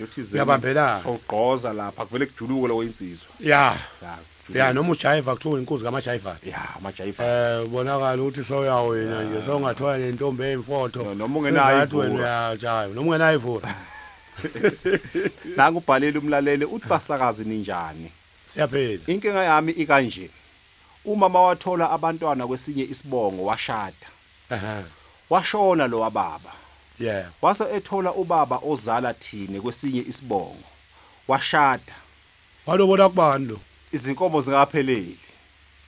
Into Uyabambelana. Sowugqoza lapha kuvele kujuluke lo insizwa. Ya. Ya. Ya, noma ujayiva kuthiwa inkunzi kamajayiva. Ya, amajayiva. Ubonakala ukuthi soyawina nje, sowungathola nentombi eyimfotho. Noma ungenayo Sizathu wena ivura. uyajayiva noma ungenayo ivura. Nangu ubhalile umlaleli uthi basakazi ninjani? Siyaphila. Inkinga yami ikanje. Umama wathola abantwana kwesinye isibongo washada. Washona lo wababa. Yeah. Wase ethola ubaba ozala thine kwesinye isibongo. Washada. Walobola kubani lo? Izinkomo zingapheleli.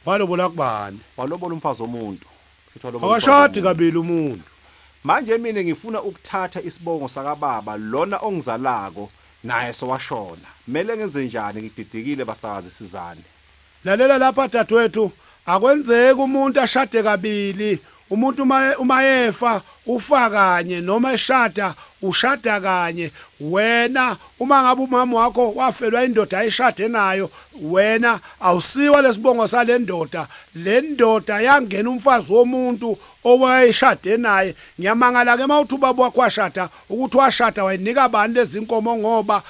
Walobola kubani? Walobola umfazi womuntu. Futhi walobola umfazi Akashadi womuntu. kabili umuntu. Manje mina ngifuna ukuthatha isibongo sakababa lona ongizalako naye sowashona. Mele ngenze njani? Ngididikile basakazi, sizane. Lalela lapha dadewethu, akwenzeki umuntu ashade kabili. Umuntu uma efa ufa kanye, noma eshada ushada kanye. Wena uma ngabe umama wakho wafelwa indoda ayishade nayo, wena awusiwa lesibongo sale ndoda. Le ndoda yangena umfazi womuntu owayeshade naye. Ngiyamangala ke mawuthi ubaba wakho washada, ukuthi washada wayinika bani lezi nkomo, ngoba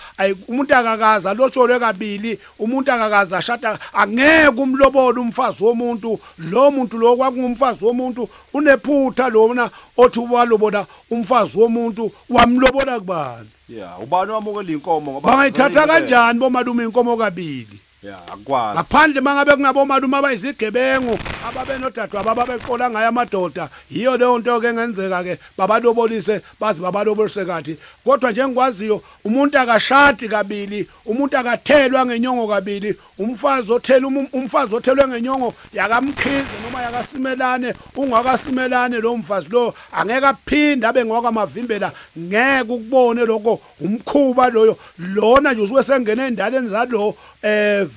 umuntu akakaze alotsholwe kabili, umuntu akakaze ashada. Angeke umlobole umfazi womuntu. Lo muntu lo kwakungumfazi womuntu, unephutha lona othi walobola umfazi womuntu, wamlobola kubani? Ya, ubani wamukela inkomo ngoba bangayithatha kanjani bomalume inkomo kabili? Ya, akwazi. Ngaphandle mangabe kunabomalume abayizigebengu ababenodadewabo ababeqola ngayo amadoda, yiyo leyo nto ke engenzeka ke babalobolise, baze babalobolise kathi. Kodwa nje engikwaziyo, umuntu akashadi kabili, umuntu akathelwa ngenyongo kabili. Umfazi othela umfazi othelwe ngenyongo yakaMkhize noma yakasimelane, ungakasimelane lo mfazi lo angeke aphinde abe ngowakamavimbela. Ngeke ukubone lokho, umkhuba loyo. Lona nje usuke sengene endaleni zalo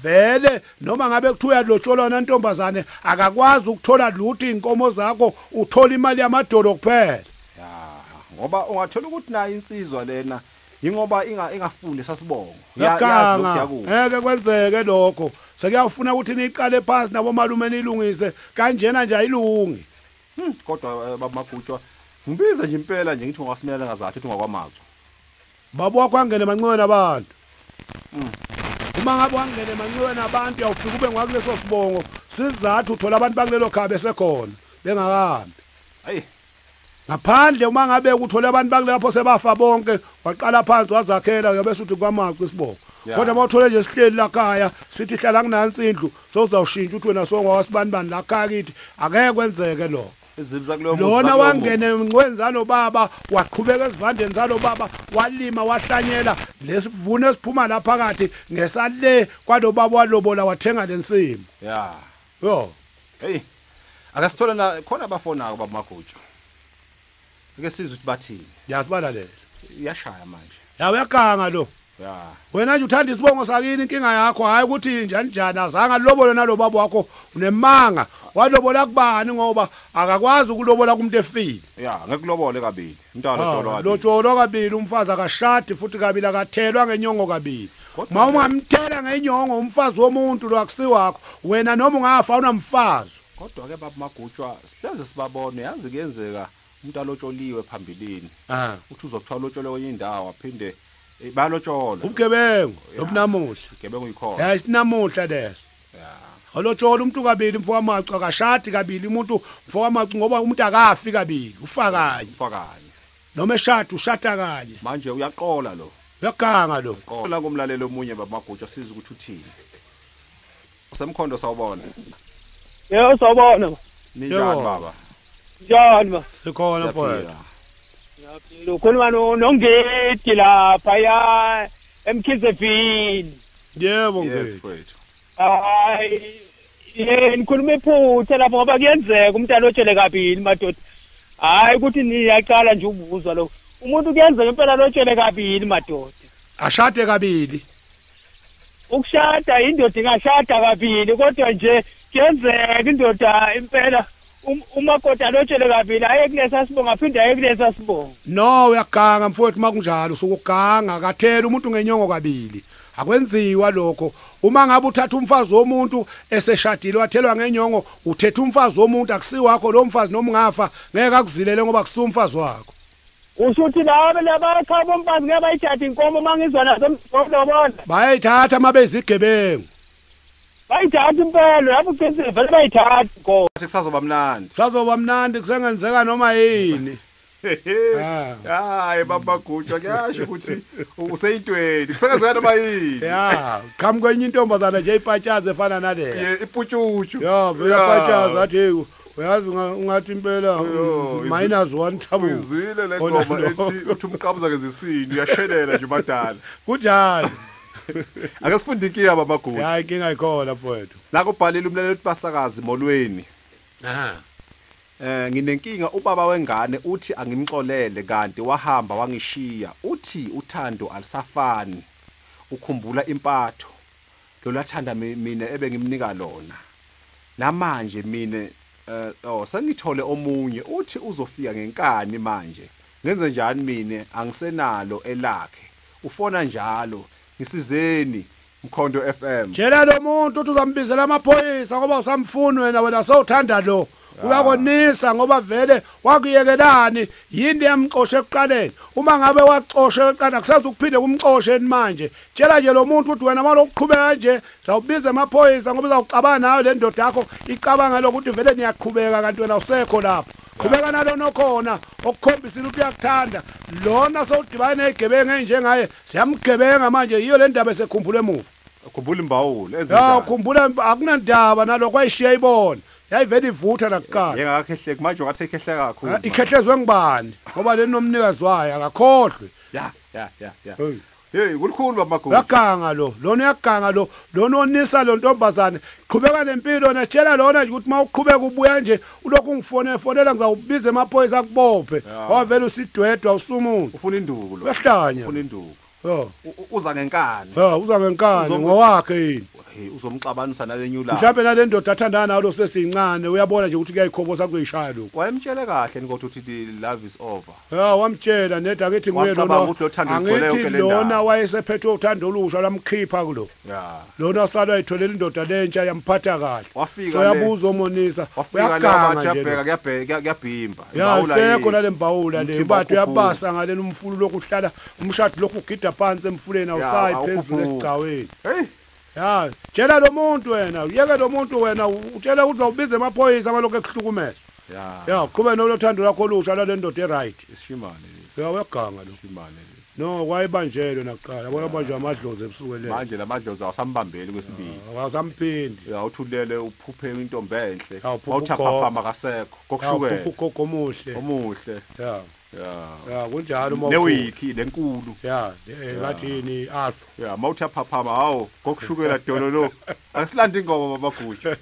vele, noma ngabe kuthiwa uyalotsholwa nantombazane, akakwazi ukuthola lutho inkomo zakho, uthola imali yamadolo kuphela. Ya, ngoba ungathola ukuthi nayo insizwa lena ingoba ingafuni sasibongo. Yazi lokhu yakubo. Ngeke kwenzeke lokho. Sekuyafuna ukuthi niqale phansi nabomalume nilungise kanjena nje ayilungi. Kodwa baba Magutshwa, ngibiza nje impela nje ngithi ungasimelela ngazathi uthi ungakwamazo. Baba wakho angene emanxiweni abantu. Uma ngabe wangena emanxiweni abantu, uyawufika ube ngwakuleso sibongo. Sizathu uthola abantu bakulelo khaya besekhona bengakahambi. Hayi. Ngaphandle uma ngabe uthola abantu bakulapho sebafa bonke, waqala phansi wazakhela, uyabe uthi kwamacu isibongo. Kodwa uma uthole nje sihleli la khaya sithi hlala kunansi indlu, sowuzawushintsha uthi wena songwakasibanibani la khaya kithi, angeke kwenzeke lokho. Lona wangena encweni zalo baba, waqhubeka esivandeni zalo baba, walima wahlanyela lesivuno esiphuma la phakathi ngesale kwalo baba walobola wathenga lensimu. Ya. Yo. Hey. Akasithole na khona abafonako baba Magutshwa. Ake sizwe ukuthi bathini. Yasibalalela. Iyashaya manje. Ya, uyaganga lo. Ya. Wena nje uthanda isibongo sakini, inkinga yakho hayi ukuthi njani njani, azange alobole nalo baba wakho, unemanga. Walobola kubani ngoba akakwazi ukulobola kumuntu efile. Ya, ngekulobole kabili. Umntwana lotsholwa kabili. Lotsholwa kabili, umfazi akashadi futhi kabili, akathelwa ngenyongo kabili. Ma ungamthela ngenyongo umfazi womuntu lo akusiwakho, wena noma ungafa unamfazi. Kodwa ke baba Magutshwa, sihleze sibabone, yazi kuyenzeka umuntu alotsholiwe phambilini. Uthi uzokuthiwa lotsholwe kwenye indawo aphinde balotsholwa. Ubugebengu lobunamuhla. Ubugebengu yikhona. Ya, isinamuhla leso. Ya. Olotshola umuntu kabili mfo wamacu, akashadi kabili umuntu mfo wamacu, ngoba umuntu akafi kabili, ufa kanye. Ufa kanye. Noma eshada ushada kanye. Manje uyaqola lo. Uyaganga lo. Qola kumlalelo omunye baba Magutshwa, siza ukuthi uthini. Usemkhondo sawubona. Yebo sawubona. Ninjani baba? Njani ba? Sikhona mfowethu. Ngiyaphila. Ukhuluma noNgidi lapha ya eMkhizevini. Yebo Ngidi. Mfowethu. Hayi, nikhuluma iphutha lapho ngoba kuyenzeka umuntu alotshele kabili madoda. Hayi ukuthi niyaqala nje ukuzwa lokho. Umuntu kuyenzeka impela alotshele kabili madoda. Ashade kabili. Ukushada indoda ingashada kabili, kodwa nje kuyenzeka indoda impela umakoti alotshele kabili, aye kulesa sibongo aphinde aye kulesa sibongo. No, uyaganga mfowethu makunjalo, usukuganga kathela umuntu ngenyongo kabili. Akwenziwa lokho. Uma ngabe uthatha umfazi womuntu eseshadile wathelwa ngenyongo, uthetha umfazi womuntu akusiwakho lo mfazi, noma ungafa ngeke akuzilele ngoba kusiwumfazi wakho. Usho ukuthi laba labakhaba bomfazi ngeke bayithathe inkomo mangizwa nazo mlobona. Bayayithatha uma beyizigebengu. Bayithatha impela lapho uqinisile vele bayithatha inkomo. Kusazoba mnandi. Kusazoba mnandi kusengenzeka noma yini. Hayi baba Gutshwa kuyasho ukuthi useyintweni kusengenzeka noma yini. Ya, qhamuka kwenye intombazana nje ipatshaza efana naleya. Iputshutshu. Ya, vele ipatshaza athi hey uyazi ungathi impela -1 thabu. Uzwile le ngoma ethi uthi umqhamuza ngezisini uyashelela nje badala. Kunjani? Ake sifunde inkinga baba Gutshwa. Hayi inkinga ikhona mfowethu. La kubhalile umlaleli uthi basakazi molweni. Aha. Nginenkinga ubaba wengane uthi angimxolele kanti wahamba wangishiya. Uthi uthando alisafani. Ukhumbula impatho lolathanda mina ebengimnika lona. Namanje mina sengithole omunye uthi uzofika ngenkani manje. Ngenze njani mina angisenalo elakhe. Ufona njalo ngisizeni Mkhondo FM. Tshela lo muntu uthi uzambizela amaphoyisa ngoba usamfuni wena sewuthanda lo. Uyakonisa ngoba vele wakuyekelani yini yamxoshe ekuqaleni. Uma ngabe waxoshe ekuqaleni akusazi ukuphinde kumxosheni manje. Tshela nje lo muntu ukuthi wena malokuqhubeka nje sawubiza amaphoyisa ngoba uzawucabana nayo le ndoda yakho icabanga lokuthi vele niyaqhubeka kanti wena usekho lapho. Qhubeka nalona okhona okukhombisile ukuthi uyakuthanda. Lona sewudibane nezigebengu enjengaye siyamgebenga manje yiyo le ndaba esekhumbula emuva. Ukhumbula imbawula enze njani? Ya ukhumbula akunandaba nalokho ayishiya ibona. Yayivele ivutha nakuqala. Yengakhehleki manje ungathi ikhehleka kakhulu. Ikhehlezwe ngubani? Ngoba le nomnikazi wayo akakhohlwe. Ya. Hey kulikhulu baba Gutshwa. Uyaganga lo, lona uyaganga lo, lona onisa lo ntombazane. Qhubeka nempilo netshela lona nje ukuthi mawuqhubeka ubuya nje ulokhu ungifonela ngizawubiza emaphoyisa akubophe. Ngoba vele usidwedwa usumuntu. Ufuna induku lo. Uyahlanya. Ufuna induku. Yo. Uza ngenkani. Ya, uza ngenkani ngowakhe yini? Hey uzomxabanisa nalenyula. Mhlawumbe nale ndoda athandana nayo lo sesincane uyabona nje ukuthi kuyayikhobosa kuyishaya lokho. Wayemtshele kahle nikothi uthi the love is over. Ya wamtshela neda akithi nguye lona. Angithi lona wayesephethwe uthando olusha lamkhipha kulo. Ya. Lona sala ayitholela indoda lentsha yamphatha kahle. Wafika le. Uyabuza omonisa. Uyaganga nje. Kuyabheka kuyabhimba. Ya sekho nale mbawula le bathi uyabasa ngalena umfulu lokuhlala umshado lokhu ugida phansi emfuleni awusayi phezulu esigcaweni. Hey. Ya, tshela lo muntu wena, uyeke lo muntu wena, utshela ukuthi uzawubiza amaphoyisa abalokhu ekuhlukumeza. Ya. Ya, qhubeka nolothando lakho olusha lale ndoda eright. Isishimane. Ya uyaganga lo. Isishimane. No, wayebanjelwe nakuqala. Yabona banjwe amadlozi ebusuku le. Manje lamadlozi awasambambeli kwesibili. Awasamphindi. Ya uthulele uphuphe intombi enhle. Awuthaphaphama kasekho. Kokushukela. Uphuphe ugogo omuhle. Omuhle. Ya. Ya. Ya kunjalo uma newiki lenkulu. Ya, ngathini alpha. Ya mawuthaphaphama hawo kokushukela dolo lo. Asilanda ingoma baba Gutshwa.